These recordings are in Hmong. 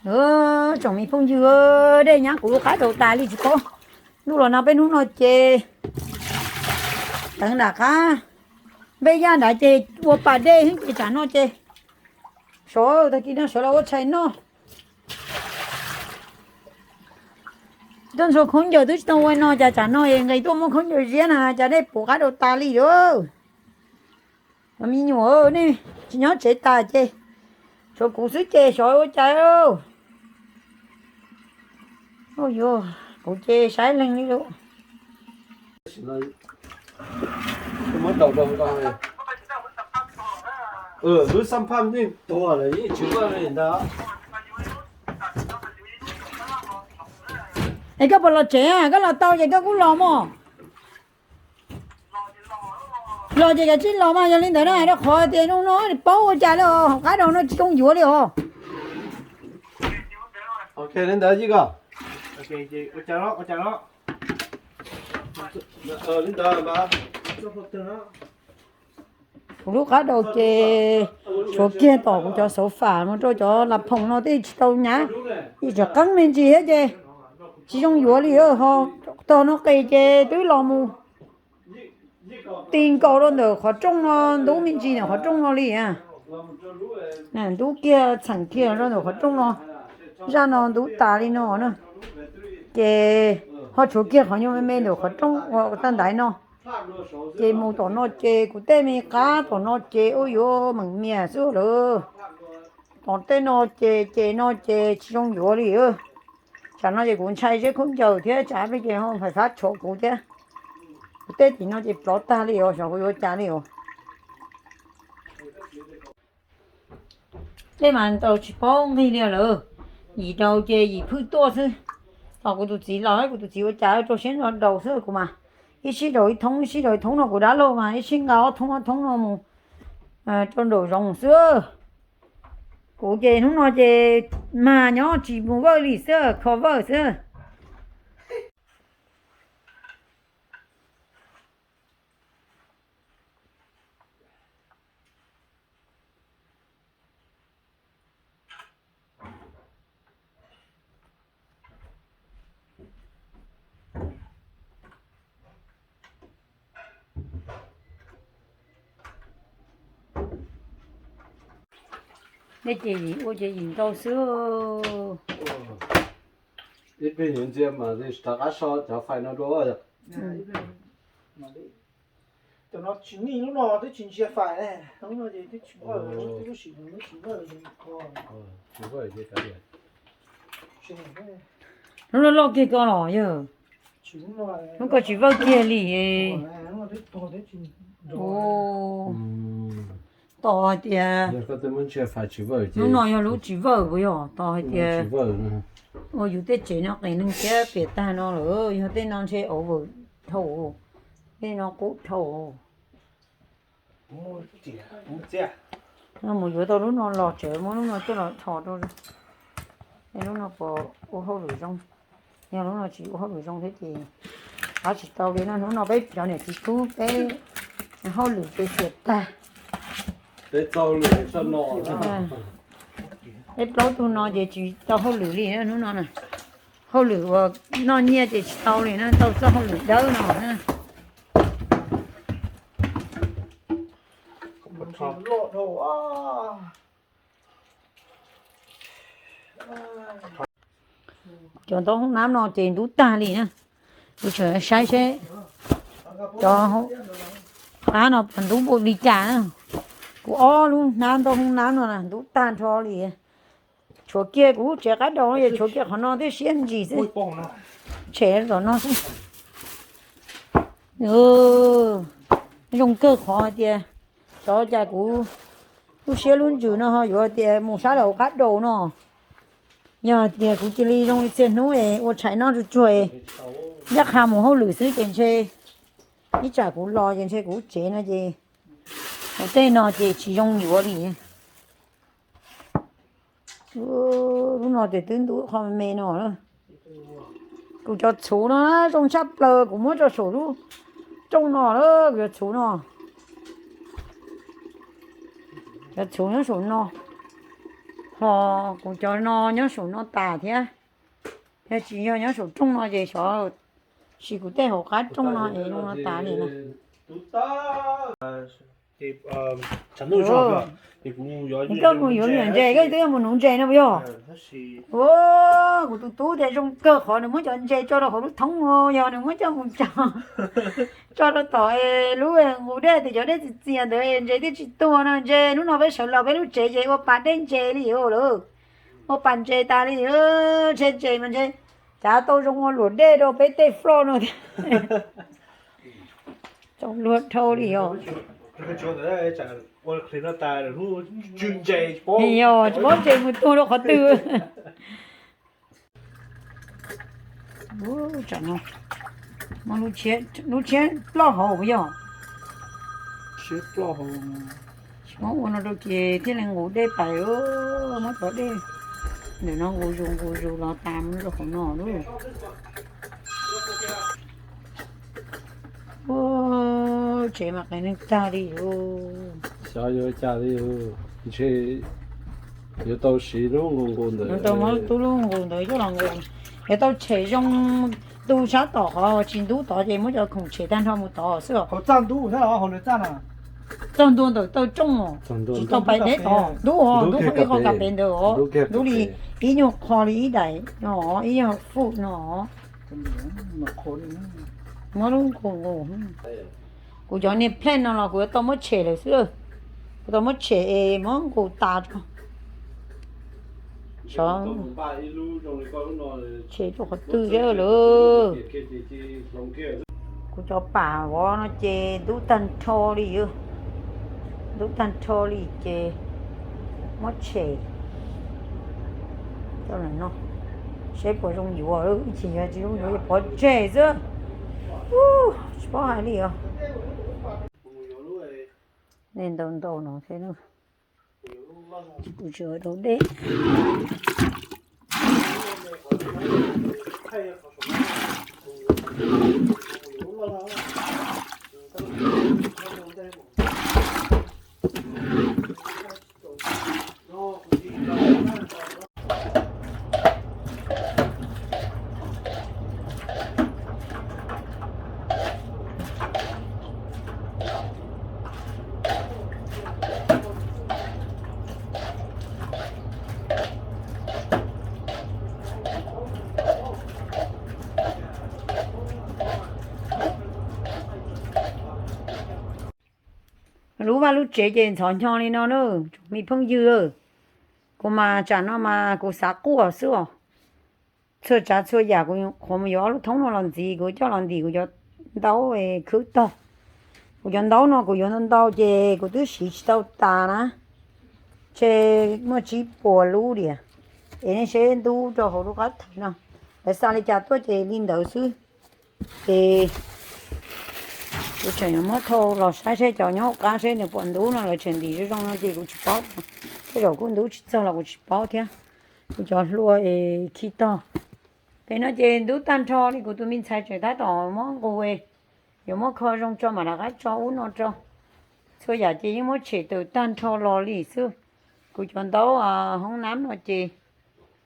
Tsoom me phooj ywg, dej nyab kuv lub qab rau tas li tsis paub. Ntuj los no peb hnub no ces teev nram qab npej yaj nrad ces ua pas dej heev ces tsam no ces sov tag kis no sawv los ua tshais noj. Tuaj ntxhua khaub ncaws twb tsis tau ua no cas tsam no es nqis tuaj muab khaub ncaws ziab na cas dej puv qab rau tas li lawm. Me nyuam nej tsis nyob tsev tas ces tshuav kuv xwb ces sov ua cas. Kuv ces saib leeg li lawm. Es koj puas los tsev? Koj los tau ces koj kuj los mog. Los ces kav tsij los mas yog li ntawd na, rau qhov tias hnub no paub ua cas li os, hauv qab rau no tsis zoo yuav li os. Li ntawd, kuv lub qab rau ces tshuav kiag tom kuv cov xauv fam mus rau cov las phoom no tej tsis tau nyab, ib tsam qeeb me ntsis thiab ces tsis zoo yuav li. Ho tog no qis ces twb los mus ti nkaus rau ntawm qhov rooj no, ntub me ntsis ntawm qhov rooj no li. Ntub kiag txheem kiag rau ntawm qhov rooj no, zaj no ntub tas li no na. Ces ho tshuav kiag qhov nyuag me me ntawm qhov rooj ua tag ntaiv no. Ces mus tom no ces kuv tej me qab tom no ces ua yuav meem mias xwb lawm. Tom tej no ces ces no ces tsis zoo yuav li. Tsam no ces kuv ntshai zeb khaub ncaws thiab tsam peb ces ho fais fab tshov kuv thiab. Kuv tej tim no ces plov tag li os, xyov kuv yuav cas li os. Tej mas tau tsis paub nqig li lawm. Yim daus ces yim phwj tuaj xwb. Tos kuv tus txiv los, kuv tus txiv ua cas rau siab nrog daus xwb kuv mas. Ib sij daus ib thoob, ib sij daus ib thoob no kuv dab laug mas ib sij nqa ob thoob ob thoob no mus rau nraum zoov xwb. Kuv ces hnub no ces mag nyob tsis mus vawj li xwb, kho vawj xwb. Nej ces yim ua ces yim ntau xwb. Ib pliag yuav ntxias mas rov qab so cov fais no dua. Cov no tsis nij lub no twb tsis ntsia fais, lub no ces twb tsis npaj, lub sim no twb tsis npaj. Lub loj loj kiag ko los yog, lub ko tsis vawj kiag li. Tos hais tias lub no yog lub tsis vawj puas yog? Tos hais tias ua yus tej tsev no qis neeg thiab piam tag no lawm, yog tej no ntshe over dhau, tej no qub dhau. No mus yuav tau lub no los tseem muab lub no coj los tho rau. Lub no puas ua hauj lwm zoo? Yog lub no tsis ua hauj lwm zoo thiab ces qab tsis tau li no. Hnub no peb cov niam txiv tub peb hauj lwm ces xiam tag. Peb plaub tug no ces tsis tau hauj lwm li hnub no na. Hauj lwm uas noj nyiaj ces tsis tau li na, tau txoj hauj lwm dawb no na. Cov ntaub hoob nab no ces ntub tag li na. Kuv tseem saib seb cov qab no puas ntub npaum li cas na. Kuv ob lub hnab ntaub hoob nab no ntub tag nrho li. Tshuav kiag kuv lub tsev qab rau no, tshuav kiag qhov no thiab siab ntsis xwb. Tshem tom no xwb. Zoo kawg qhov hais tias, xyov cas kuv lub siab lub ntsws no ho yuav tias mus sab lawm hauv qab rau no. Yog tias kuv cia li zoo li txhia hnub es ua tshais noj tsuag tsuag, ncaj qha mus hauj lwm xwb ces ntshe ib tsam kuv los ces ntshe kuv lub tsev no ces hauv tej no ces tsis zoo yuav li. Lub no ces twb ntub qhov me me no. Kuv cov txhuv no zoo tshaj plaws, kuv muab rau saum lub rooj no lawm, kuv cov txhuv no. Cov txhuv nyob saum no. Ho kuv cov no nyob saum no tas thiab, yog tsis yog nyob saum rooj no ces xyov, sis kuv tej hauv qab rooj no es zoo no tas li na. Koj mus yuav me nyuam ntses, koj twb yuav mus nuv ntses no puas yog? Kuv tus tub tias zoo kawg qhov nws muab cov ntses tso rau hauv lub thoob, yog nws muab coj mus tso, tso rau tom lub nqus dej, tias cov dej txias txias ntawd ntses thiaj tsis tuag no. Ntses hnub no peb sawv los peb lub tsev ces ua pas dej ntses li os lawm, ua pas ntses tas li. Ntshe ntses mas ntshe cav tau zoo ua luam dej rau peb tej floj no thiab. Txaus luag dhau li os. Yog tsis muab ntses mus tuag rau qhov twg. Tsam no muab lub tshiab ploj hauv puas yog? Tsis muab ua no rau ces thiaj li nqus dej pais, muab cov dej ntawm no nqus zus nqus zus los tas mus rau hauv no lauj. Ua tsev mas qias neeg tag li lauj. Xyov yuav cas li, ntshe yuav tau siv lub nqus nqus ntawd, yuav tau muab tub lub nqus ntawd coj los nqus, yuav tau tshem zoo tu sab tom qhov tsis ntub tod ces muab cov khoom tshem tag nrho mus tod xwb os. Txog ntua ntawm taw rooj os, tsis tau pais deb tod, ntub os, ntub qhov ib qho nqa pem ntawd os, ntub li ib nyuag qho li ib daim no, ib nyuag foot no. Muab lub nqus nqus. Kuv cov niag plant no los kuv yuav tau muab tshem lawm xwb. Kuv tau muab tshem es muab nqus tas tso. Tshem rau qhov twg thiab lawm. Kuv cov pam vov no ces ntub tag nrho li, ntub tag nrho li ces muab tshem no, saib puas zoo yuav, ib chim yog tsis zoo yuav pov tseg xwb. Tsis paub hais li os. Nej ntau ntau no thiab, kuv tsis ua tau deb. Lub vaj lub tsev ces ntxhov hnyo li no na, tsoom me phooj ywg. Kuv mas tsam no mas kuv xav quaj xwb os. Txhua tsav txhua yam kuv qhuav mus yuav ob lub thoob no los ntxiv, kuv coj los ntim kuv cov ntaub khwb tog. Kuv cov ntaub no kuv yuav ntau ntau ces kuv twb siv tsis tau tas na. Ntshe muaj tsib puas lub diam, es nej seb ntub rau hauv lub qab thawv no. Lawv xa li cas tuaj ces li ntawd xwb. Ces kuv tseem yuav muab thau los saib seb cov nyob hauv qab seb nws puas ntub no, lawv tseem ntim zoo zoo no ces kuv tsis paub. Tej zaum kuj ntub tsis txog los kuv tsis paub thiab. Kuv cov hlua es khi tog. Pem no ces ntub tag nrho li, kuv tus me ntxhais tseem tab tom muab nqus, yuav muab kho zoo tso mam rov qab tso ub no rau. Txhua yam ces yeej muab tshem tawm tag nrho los li xwb. Kuv cov ntaub hoob nab no ces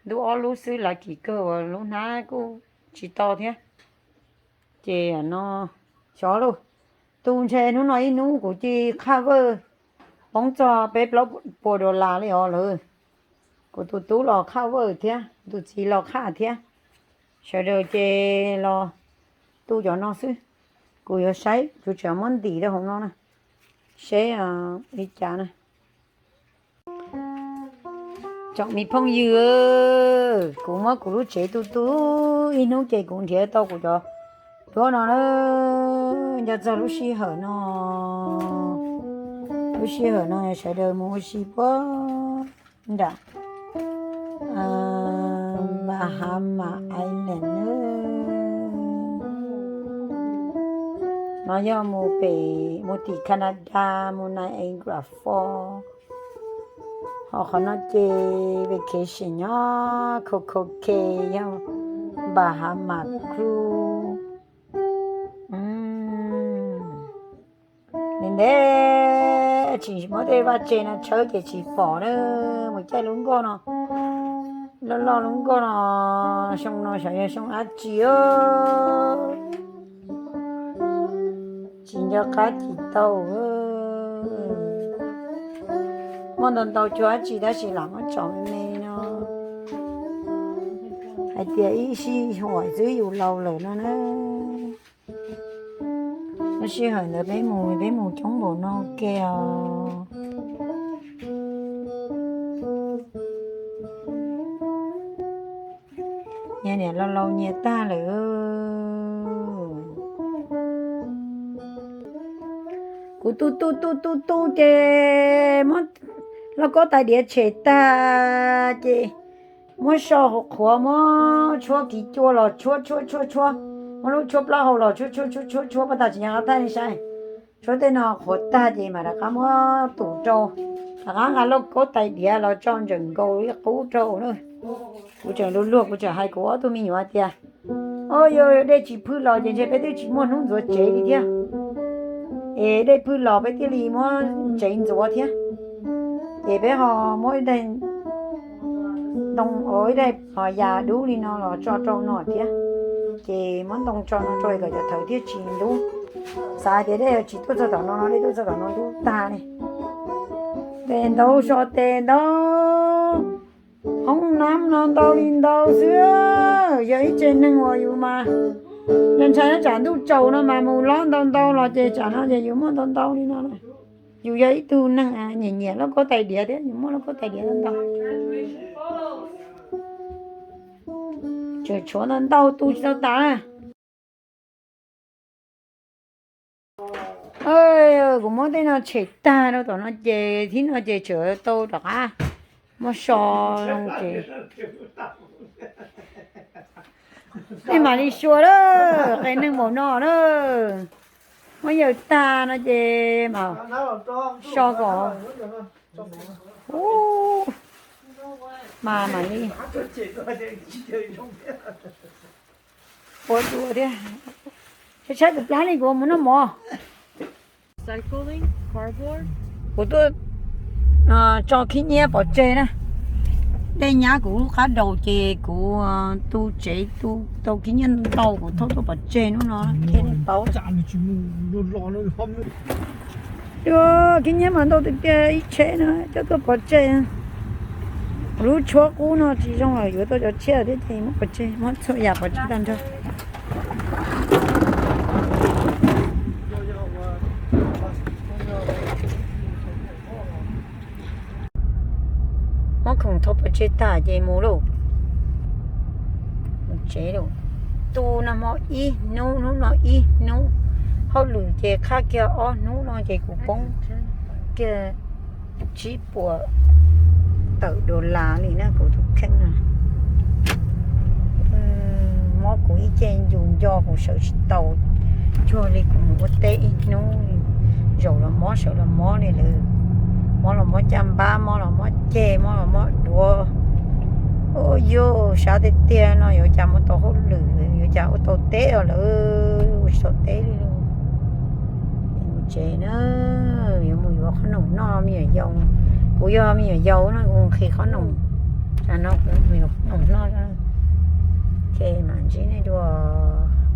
ntub ob lub xwb, lav kim kawg uas lub hnab kuj tsis to thiab. Ces no xyov lauj, tu ntshe hnub no ib hnub kuv cia li cover poob txog peb plaub puas dollar li os lawm. Kuv tus tub los cover thiab, tus txiv los qhaj thiab. Sawv daws ces los tu cov no xwb. Kuv yuav saib, kuv tseem muab ntim rau hauv no na, seb li cas na. Tsoom me phooj ywg, kuv muab kuv lub tsev tu tu ib hnub ces kuv nrhiav tau kuv cov duab no na. Nco txog lub sij hawm no, lub sij hawm no sawv daws mus ua si puag nram Bahama Island na. No yog mus pem, mus tim Canada, mus Niagara Falls. Ho qhov no ces vacation nyob Coco Cay, yog Bahama Cruise. Ntev ntev Tsis muab tej vaj tse no tshawb ces tsis pom na. Mus caij lub nkoj no, loj loj lub nkoj no, xyoo no xyov yog xyoo dab tsi. Tsis nco qab tsis tau. Muaj ntau ntau cuag dab tsi tab sis lam muab tsom me me no. Hais tias ib sij huam xwb yus laus lawm no na. Lub sij hawm ntawd peb mus, peb mus coob npaum no ke os. Nyias niam laus laus nyias tag lawm. Kuv tu tu tu tu tu ces muab lauj kaub tais diav tshem tag ces muab so hauv qhuav, muab tshuab kiv cua los tshuab tshuab tshuab tshuab, muab lub tshuab plaub hau los tshuab tshuab tshuab tshuab tshuab pab tag tsis nco qab thaij li saib. Tshuab tej no qhuav tag ces mam rov qab muab tus rau, rov qab nqa lauj kaub tais diav los tso ntseem nkaus ib qub rau na. Kuv tseem luag luag kuv tseem hais kuv ob tug me nyuam tias, o, yog dej tsis phwj los ces ntshe peb twb tsis muaj hnub ntxuav tsev li thiab. Es dej phwj los peb thiaj li muab tsev ntxuav thiab. Ces peb ho muab ib daig ntoo, ib daig yas dub li no los tso rau no thiab. Ces muab ntoo tso no rau kom cov thawv thiaj tsis ntub. Xav tias dej tsis tuaj txog tom no no, dej tuaj txog tom no ntub tag li. Tes ntau so tes ntau, hoob nab no ntau li ntau xwb. Yog ib tsev neeg uas yus mas yog ntshai tsam ntuj tsaus no mas mus lob ntau ntau los ces tsam no ces yus muaj ntau ntau li no. Yus yog ib tug neeg nyiam nyiam lauj kaub tais diav thiab, yus muaj lauj kaub tais diav ntau ntau. Tseem tshuav ntau ntau tu tsis tau tas na. Kuv muab tej no tshem tag rau tom no ces thib no ces tseem tau rov qab muab so zoo ces nej mam li xyuas lawm, qias neeg npaum no na. Muab yawm tag no ces mam so kom, u, mas mam li ua dua thiab. Saib saib tus plab li kuv mus noj mov. Kuv tuaj tso khib nyiab pov tseg na. Dej nyab kuv lub qab daus ces kuv tu tsev tu tau khib nyiab ntau kuv thauj tuaj pov tseg hnub no thiab nej paub. Khib nyiab mas ntau tiag tiag ib tsheb no coj tuaj pov tseg. Kuv lub tshuab qub no tsis zoo lawm yuav tau cov tshiab thiab ces muab pov tseg, muab txhua yam pov tseg tag nrho. Muab khoom thau pov tseg tag ces mus lauj. Mus tsev lauj. Tu nag hmo ib hnub, hnub no ib hnub, hauj lwm ces qhaj kiag ob hnub no ces kuv poob kiag tsib puas tawm dollar li na kuv tus kheej na. Mob kuv ib ce yus nco kuv sawv tsis tau cuag li kuv mus ua teb ib hnub. Zaum los mob sawv los mob li lawm. Mob los mob caj npab, mob los mob ceg, mob los mob duav. Ua yus sab tiag tiag no yuav cas mus tau hauj lwm, yuav cas ua tau teb os lawm. Ua tsis tau teb li lauj. Mus tsev na, yuav mus yuav qhob noom noj me nyuam yaus. Kuv yog me nyuam yaus no kuv nqhis qhob noom, tsam no kuv mus yuav qhob noom noj. Ces mam ntsib nej dua.